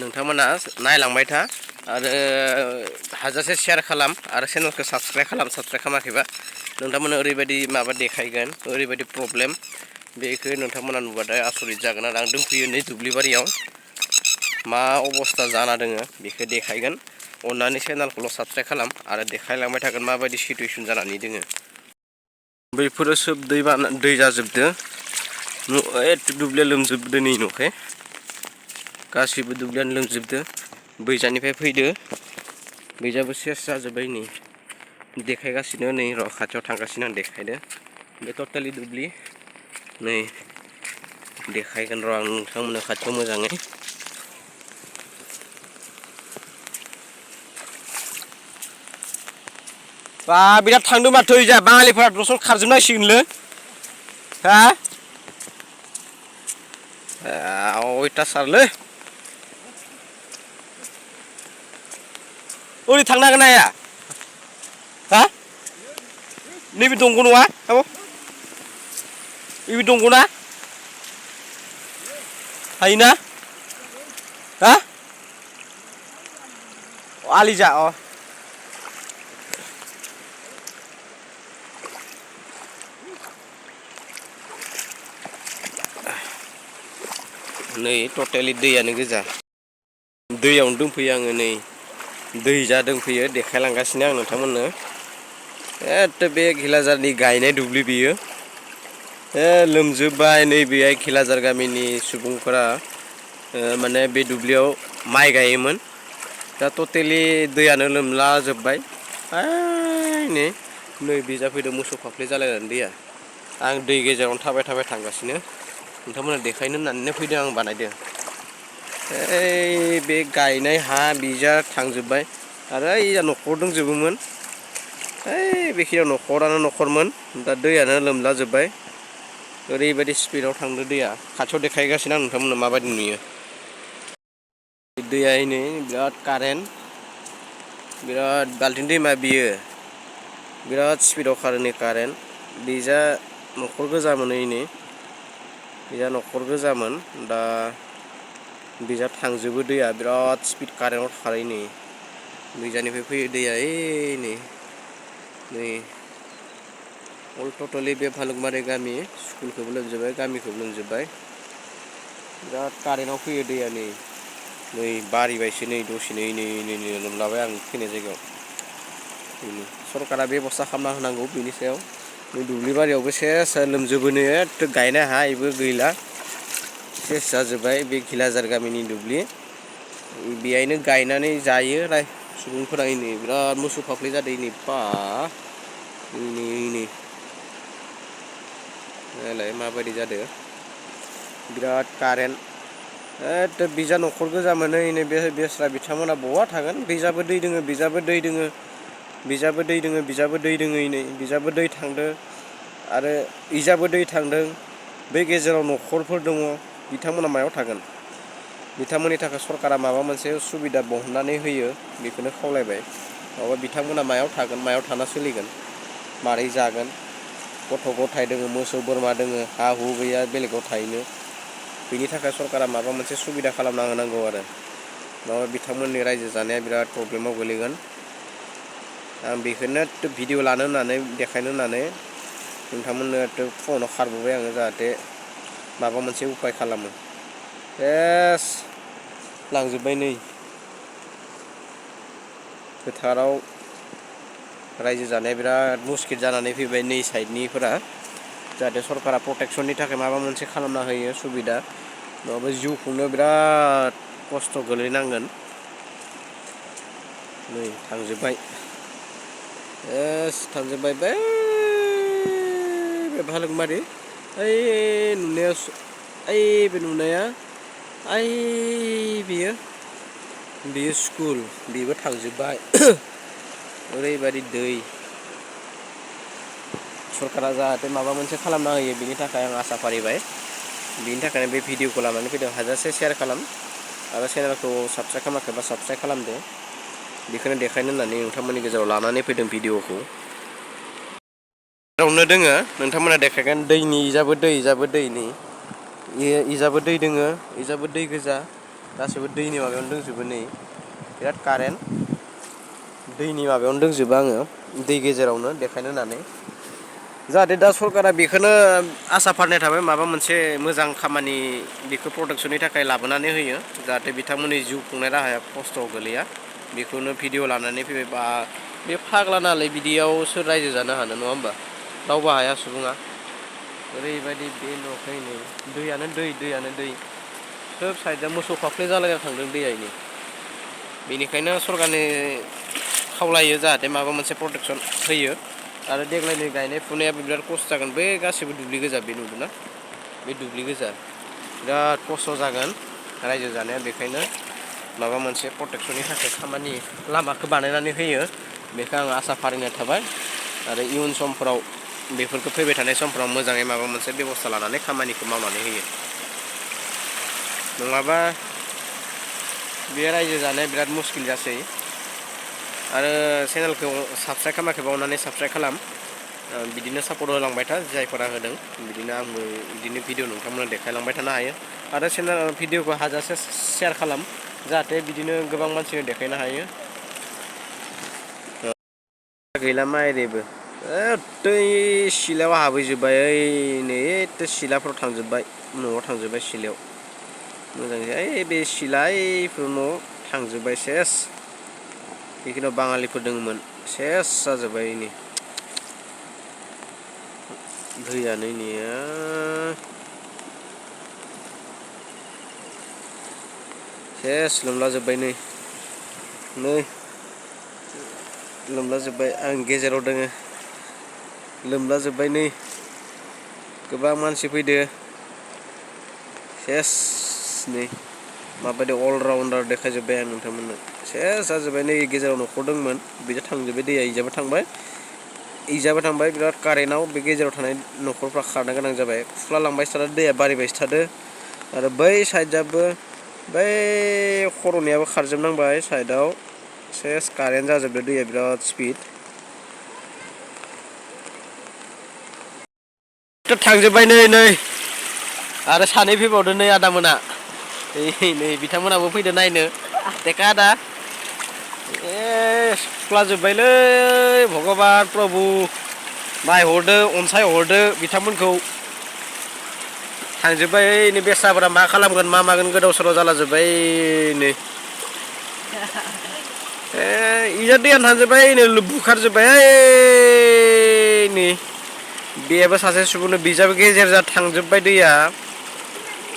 नोंथांमोना नायलांबाय था आरो हाजासे शेयार खालाम आरो चेनेलखौ साबस्क्राइब खालामाखैबा नोंथांमोना ओरैबायदि माबा देखायगोन ओरैबायदि प्रब्लेम बेखौ नोंथांमोना नुबाथाय आसरित जागोन आरो आं दंफैयो नै दुब्लिबारियाव मा अबस्था जाना दोङो बेखौ देखायगोन अन्नानै चेनेलखौल' साबस्क्राइब खालाम आरो देखायलांबाय थागोन माबायदि सिटुवेसन जानानै दोङो बैफोरो सोब दै जाजोबदो दुब्लिया लोमजोबदो नै न'खै गासिबो दुब्लियानो लोमजोबदो बैजानिफ्राय फैदो बैजाबो सेस जाजोब्बाय नै देखायगासिनो नै र' खाथियाव थांगासिनो आं देखायदो बे टटेलि दुब्लि नै देखायगोन र' आं नोंथांमोननो खाथियाव मोजाङै बा बिराद थांदों माथो ओइजा बाङालिफोरा दसन खारजोबनांसिगोनलै हा अयथासारलै ओरै थांनो हागोन ना हाया हा नैबे दंग' नङा आब' नैबे दंग' ना हायोना हा आलिजा नै टटेलि दैयानो गोजा दैयावनो दंफैयो आङो नै दै जा दंफैयो देखायलांगासिनो आं नोंथांमोननो एथ' बे घिलाजारनि गायनाय दुब्लि बियो लोमजोबबाय नैबेहाय घिलाजार गामिनि सुबुंफोरा माने बे दुब्लियाव माइ गायोमोन दा टटेलि दैयानो लोमला जोब्बाय नै बिजा फैदों मोसौ फाफ्लि जालायनानै दैया आं दै गेजेरावनो थाबाय थांगासिनो नोंथांमोना देखायनो होननानैनो फैदों आं बानायदों ओइ बे गायनाय हा बिजा थांजोब्बाय आरो ओइजा न'खर दंजोबोमोन ओइ बेखिनियाव न'खरानो न'खरमोन दा दैयानो लोमला जोब्बाय ओरैबायदि स्पिडआव थांदो दैया खाथियाव देखायगासिनो आं नोंथांमोननो माबायदि नुयो दैया नै बिराद कारेन्ट बिराद बाल्थिं दैमा बियो बिराद स्पिडआव खारो नै कारेन्ट बिजा न'खर गोजामोन नै बिजा न'खर गोजामोन दा बिजा थांजोबो दैया बिराद स्पिड कारेन्टआव खारो नै बैजानिफ्राय फैयो दैया नै अल टटेलि बे भालुकमारि गामि स्कुलखौबो लोमजोब्बाय गामिखौबो लोमजोब्बाय बिराद कारेन्टआव फैयो दैया नै बारिबायसो नै दसेनो नै लोमलाबाय आं फैनाय जायगायाव सरकारा बेब'स्था खालामना होनांगौ बेनि सायाव नै दुब्लि बारियावबो सेस लोमजोबोनो एथ' गायनो हायैबो गैला सेस जाजोब्बाय बे घिलाजार गामिनि दुब्लि बेहायनो गायनानै जायो सुबुंफोरा नै बिराद मोसौ फाफ्लि जादों नै नायलाय माबायदि जादों बिराद कारेन्ट एथ' बिजा न'खर गोजामोन नै बे बेस्रा बिथांमोना बहा थागोन बिजाबो दै दोङो बिजाबो दै दोङो नै बिजाबो दै थांदों आरो इजाबो दै थांदों बे गेजेराव न'खरफोर दङ बिथांमोना मायाव थागोन बिथांमोननि थाखाय सरकारा माबा मोनसे सुबिदा बहननानै होयो बेखौनो खावलायबाय नङाबा बिथांमोना मायाव थागोन मायाव थाना सोलिगोन मारै जागोन गथ' गथाय दोङो मोसौ बोरमा दोङो हा हु गैया बेलेगाव थाहैनो बेनि थाखाय सरकारा माबा मोनसे सुबिदा खालामना होनांगौ आरो नङाबा बिथांमोननि रायजो जानाया बिराद प्रब्लेमाव गोलैगोन आं बेखौनो भिडिअ लानो होननानै देखायनो होननानै नोंथांमोननो फनाव खारबोबाय आङो जाहाथे माबा मोनसे उपाय खालामो सेस लांजोब्बाय नै फोथाराव रायजो जानाया बिराद मुस्किल जानानै फैबाय नै साइडनिफोरा जाहाथे सरकारा प्रटेकसननि थाखाय माबा मोनसे खालामना होयो सुबिदा नङाबा जिउ खुंनो बिराद खस्थ' गोलैनांगोन नै थांजोब्बाय थांजोब्बाय बे भालुकमारि ओइ नुनाया बे नुनाया बेयो स्कुल बेबो थांजोब्बाय ओरैबायदि दै सरकारा जाहाथे माबा मोनसे खालामना होयो बेनि थाखाय आं आसा फारिबाय बेनि थाखायनो बे भिडिअखौ लानानै फैदों हाजासे शेयार खालाम आरो चेनेलखौ साबस्क्राइब खालामाखैबा साबस्क्राइब खालामदो बेखौनो देखायनो होननानै नोंथांमोननि गेजेराव लानानै फैदों भिडिअखौ जेरावनो दोङो नोंथांमोना देखायगोन दैनि इजाबो दै नै इजाबो दै दोङो इजाबो दै गोजा गासैबो दैनि माबायावनो दंजोबो नै बिराद कारेन्ट दैनि माबायावनो दंजोबो आङो दै गेजेरावनो देखायनो होननानै जाहाथे दा सरकारा बेखौनो आसा फारिनाय थाबाय माबा मोनसे मोजां खामानि बेखौ प्रटेकसननि थाखाय लाबोनानै होयो जाहाथे बिथांमोननि जिउ खुंनाय राहाया खस्थ'आव गोलैया बेखौनो भिडिअ लानानै फैबाय बा बे फाग्ला नालाय बिदियाव सोर रायजो जानो हानो नङा होमबा रावबो हाया सुबुङा ओरैबायदि बे न'खैनो दैयानो दै सोब साइडआ मोसौ फाफ्लि जालायना थांदों दैयानो बेनिखायनो सरकारनि खावलायो जाहाथे माबा मोनसे प्रटेकसन होयो आरो देग्लायनि गायनाय फुनायाबो बिराद खस्थ' जागोन बे गासैबो दुब्लि गोजा बे नुदोंना बे दुब्लि गोजा बिराद खस्थ' जागोन रायजो जानाया बेखायनो माबा मोनसे प्रटेकसननि थाखाय खामानि लामाखौ बानायनानै होयो बेखौ आं आसा फारिनाय थाबाय आरो इयुन समफोराव बेफोरखौ फैबाय थानाय समफोराव मोजाङै माबा मोनसे बेब'स्था लानानै खामानिखौ मावनानै होयो नङाबा बे रायजो जानाया बिराद मुस्किल जासै आरो चेनेलखौ साबस्क्राइब खालामाखै बावनानै साबस्क्राइब खालाम बिदिनो सापर्ट होलांबाय था जायफोरा होदों बिदिनो आंबो बिदिनो भिडिअ नोंथांमोननो देखायलांबाय थानो हायो आरो चेनेल भिडिअखौ हाजासे शेयार खालाम जाहाथे बिदिनो गोबां मानसिनो देखायनो हायो गैला माइरिबो दै सिलायाव हाबहैजोब्बाय ओइ नै एथ' सिलाफ्राव थांजोब्बाय न'आव थांजोब्बाय सिलायाव मोजां ओइ बे सिला ओइफोर न'आव थांजोब्बाय सेस बेखिनियाव बाङालिफोर दङमोन सेस जाजोब्बाय नै दैयानो नेया सेस लोमलाजोब्बाय नै लोमलाजोब्बाय आं गेजेराव दोङो लोमलाजोब्बाय नै गोबां मानसि फैदो सेस नै माबायदि अलराउन्डार देखायजोब्बाय आं नोंथांमोननो सेस जाजोब्बाय नै गेजेराव न'खर दंमोन बिजों थांजोब्बाय दैया इजाबो थांबाय बिराद कारेन्टआव बे गेजेराव थानाय न'खरफ्रा खारनो गोनां जाबाय खुख्ला लांबायसो थादों दैया बारायबायसो थादों आरो बै साइडआबो बै खर'नियाबो खारजोबनांबाय साइडआव सेस कारेन्ट जाजोबदों दैया बिराद स्पिड थांजोब्बाय नै आरो सानै फैबावदों नै आदामोना नै बिथांमोनाबो फैदो नायनो टेका आदा सुख्लाजोब्बायलै भगबान प्रभु नायहरदो अनसायहरदो बिथांमोनखौ थांजोब्बाय नै बेस्राफोरा मा खालामगोन मा मागोन गोदाव सोराव जालाजोब्बाय नै इजा दैयानो थांजोब्बाय नै बुखारजोब्बाय नै बेबो सासे सुबुंनो बिजाबो गेजेरजों थांजोब्बाय दैया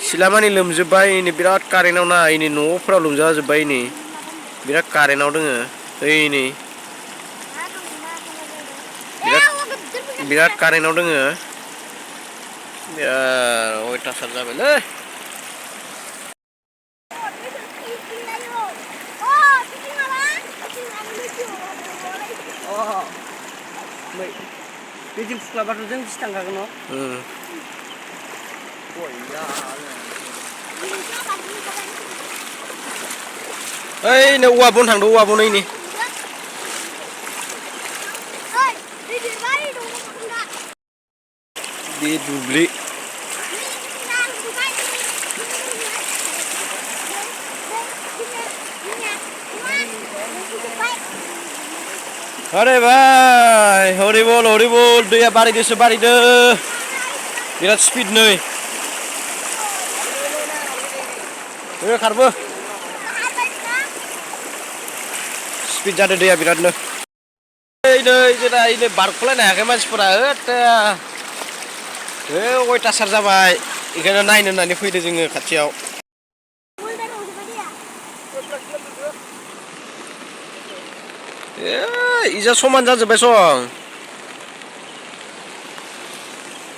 सिलामानि लोमजोब्बाय नै बिराद कारेन्टआव नाय नै न'फोराव लोमजाजोब्बाय नै बिराद कारेन्टआव दोङो ओइ नै बिराद कारेन्टआव दोङो अयथासार जाबायलै बेजों फुख्लाबाथ' जों बिसि थांखागोन न' ओइ नै औवा बन थांदों औवा बन ओइनि बे दुब्लि अरे भाई हरिबल दैया बारायदोसो बारायदो बिराद स्पिड नै खारबो स्पिड जादों दैया बिरादनो नै जोंना नै बारख'लायनो हायाखै मानसिफोरा अयथासार जाबाय बेखायनो नायनो होननानै फैदो जोङो खाथियाव इजा समान जाजोब्बाय सं